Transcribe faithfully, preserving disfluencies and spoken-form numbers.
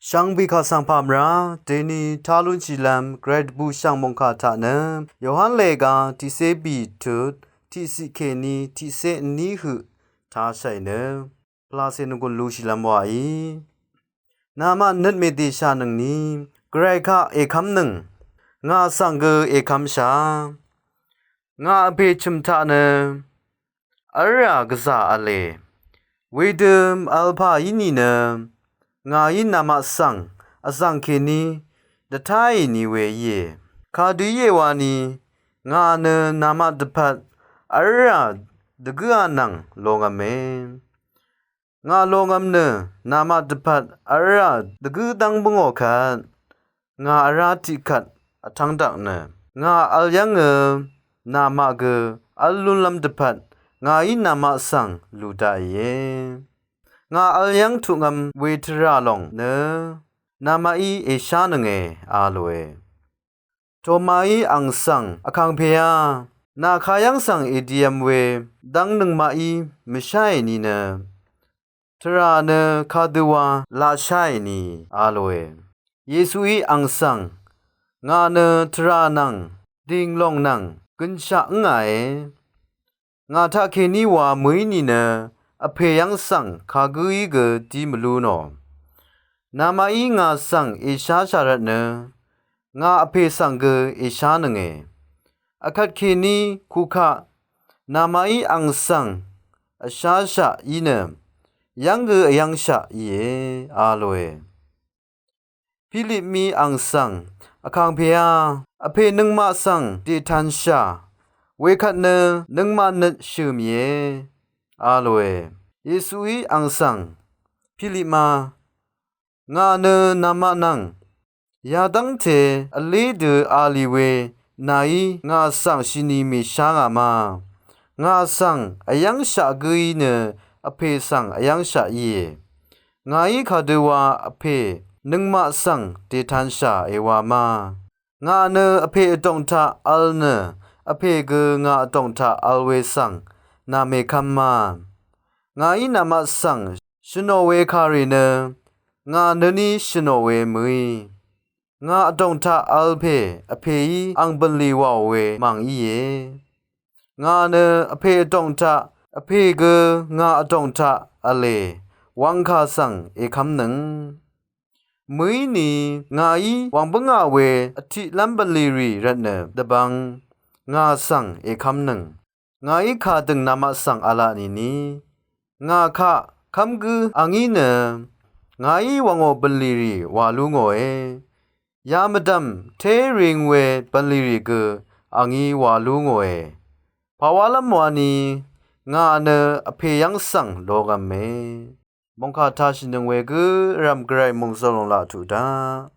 Shvngpè kaq svng pà mvrá deni tá lúnshìlv́m gvray dvbù shv̀ng mòngkà taq nø Yohan lèga tiqcé bì tut tiqciq kèní tiqcé vní høq tāshàì nø pvlacè nògùn lúshìlv́m wàí. Namaq nøt mèdèshànøngni gvray kaq èkv́mnøng, ngà svng gø èkv́mshà. Ngà vpè chø̀m taq nø v́lrà gvzà v̄le. Wedø v̄l pà í nìnø ngàí namaq svng vzv̀ng kèní dvtáì ni we íe. Kadø íe wani ngà nø namaq dvpvt v́lrà dvgǿā nvng longv̄me. Ngà longv̄m nø namaq dvpvt v́lrà dvgǿ dv́ng bǿngò kvt ngà vrá tiqkvt vtv́ng daq nø ngà vl yv́ngø namaq gø v́l lúnlv́m dvpvt ngàí namaq svng lù daqìe. Ngà vl yv́ng tuqngvm we tvrà lòng nø namaqí èshánønge a lòe. Tomaí ang svng, Vkàngpèá, nà kayv́ng svng èdiv̄m we dv́ng nøngmaqí mvsháì ni nø tvrà nø kadøwa laqsháì ni a lòe. Yesuí ang svng, ngà nø tvrà nvng dìng lòng nvng gønshaq ǿngàe. Ngà taqkèní wa mø̀í nìnø vpè yv́ng svng kagǿí gø dí mvlú nò. Namaqí ngà svng èsháshà rvtnø ngà vpè svng gø èshánønge. Vkvtkèní kukaq namaqí ang svng vsháshaq í nø yv́ng gø vyv́ngshaq íe a lòe. Pilipmí ang svng, Vkàngpèá, vpè nøngmaq svng dètanshà wekvt nø nøngmaq nøt shø̀ mìe a lòe. Yesuí ang svng, Pilipmá, ngà nø namaq nvng yadv́ngte vlé dø a lì we nàí ngà svng shini mèshá ngà ma. Ngà svng vyv́ngshaq gǿí nø vpè svng vyv́ngshaq íe. Ngàí kadøwa vpè nøngmaq svng dètanshà èwa ma. Ngà nø vpè vdòng taq vl nø vpè gø ngà vdòng taq vl we svng nà mèkvm ma. Ngàí namaq svng shø̀nò we kàrì nø ngà nø ní shø̀nò we mø̀í. Ngà vdòng taq vl pè vpèí ang bv̀nlì wàò we mv̀ng íe. Ngà nø vpè vdòng taq, vpè gø ngà vdòng taq v̄le wv̄ngkà svng èkv́mnøng. Mø̀íni ngàí wv̀ng bǿngà we vtiqlv́m bv̀nlìrì rvtnø dvbvng ngà svng èkv́mnøng. Ngàí kàdø̀ng namaq svng v̄la nìni ngà kaq kv́m gǿ a ngí nø ngàí wv̀ngò bv̀nlìrì wà lú ngòe. Yamvdv̀m té ring we bv̀nlìrì gø a ngí wà lú ngòe. Pàwálv́m wani ngà nø vpè yv́ng svng longv̄me. Mòngkà tashìnøng we gø vrv̀m gvray mòngzø̀l lòng laq tuq daq.